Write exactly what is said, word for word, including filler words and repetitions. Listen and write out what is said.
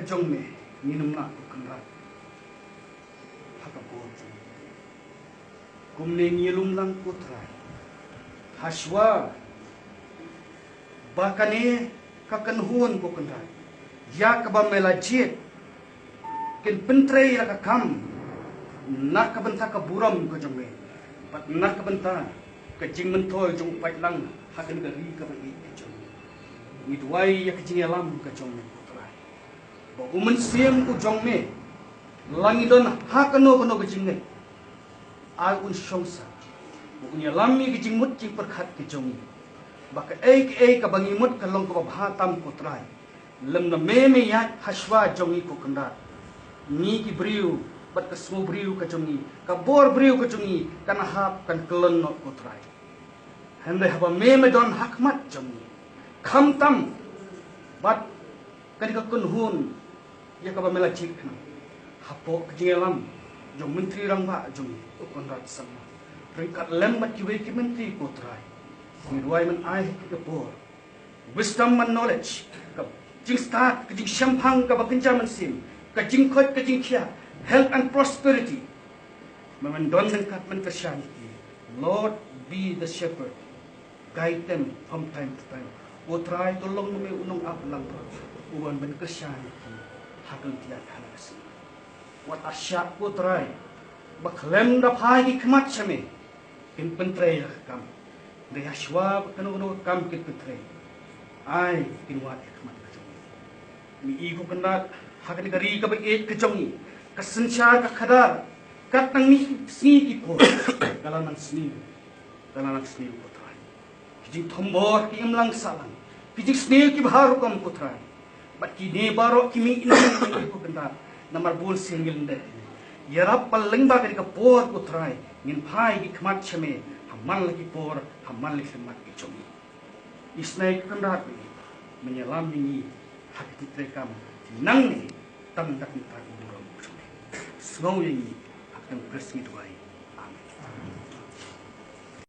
jong me, ngin ym lah ko Kynrad. Ha ka por jong me. Kumne ngi ïalum lang ko Trai. Hashwa ba kane ka kynhun ko Kynrad, ïa kaba me la jied, kin pyntrei ïa ka kam na ka bynta ka burom ka jong me, bad na ka bynta ka jingmyntoi jong u paidlang ha kane ka ri kaba ïeit ka jong me. Ngi duwai ïa ka jingïalam ka jong me ko Trai, ba U Mynsiem u jong me, la ngi don ha kano kano ka jingngeit, ai un shong sah, ba un ïalam ïa ka jingmut jingpyrkhat ka jong ngi, ba kaei kaei kaba ngi mut ka long kaba bha tam ko Trai, lymda me me ïaid hashwa jong ngi ko Kynrad. Ngi ki briew bad ka sngewbriew ka jong ngi, ka bor briew ka jong ngi, kan hap kan kyllon noh ko Trai. Hynrei haba me me don ha khmat jong ngi, khamtam bad kane ka kynhun ïa kaba me la jied khnang, hapoh ka jingïalam jong Myntri Rangbah jong ngi u Conrad Sangma, ryngkat lem bad kiwei ki myntri ko Trai, ngi duwai men ai ha ki ka por wisdom and knowledge, ka jingstad, ka jingshemphang kaba kynja mynsiem, ka jingkoit ka jingkhiah, health and prosperity. Me men don ryngkat men kyrshan ïa ki. Lord, be the shepherd. Guide them from time to time. Ko Trai, to long me u nongap langbrot uban men kyrshan ïa ki ha ka lynti ka hana ka sngi. Wat ai shah ko Trai ba khlem da phai ki khmat sha me, kin pyntrei ïa ka kam. Hynrei hashwa ba kano kano ka kam kin pyntrei, ai kin wad ïa ka khmat ka jong ngi. Ngi i ko Kynrad, ha kane ka ri kaba ïeit ka jong ngi, ka synshar ka khadar, kat nang mih sngi ki por, ka la nang sniew, ka la nang sniew ko Trai. Ki jingthombor ki imlang sahlang, ki jingsniew ki bha rukom ko Trai. Bad kine baroh ki mih nang ko Kynrad, namar bun sien ngi lyndet. Ïarap ba lyngba kane ka por ko Trai, ngin phai ki khmat sha me ha man la ki por, ha man la ki khmat ki jong ngi. Isynei ko Kynrad, men ïalam ïa ngi ha ki treikam nangne, tang da ka bynta ka burom ka jong me. Sngew ïa ngi ha ka kyrteng Khrist ngi duwai.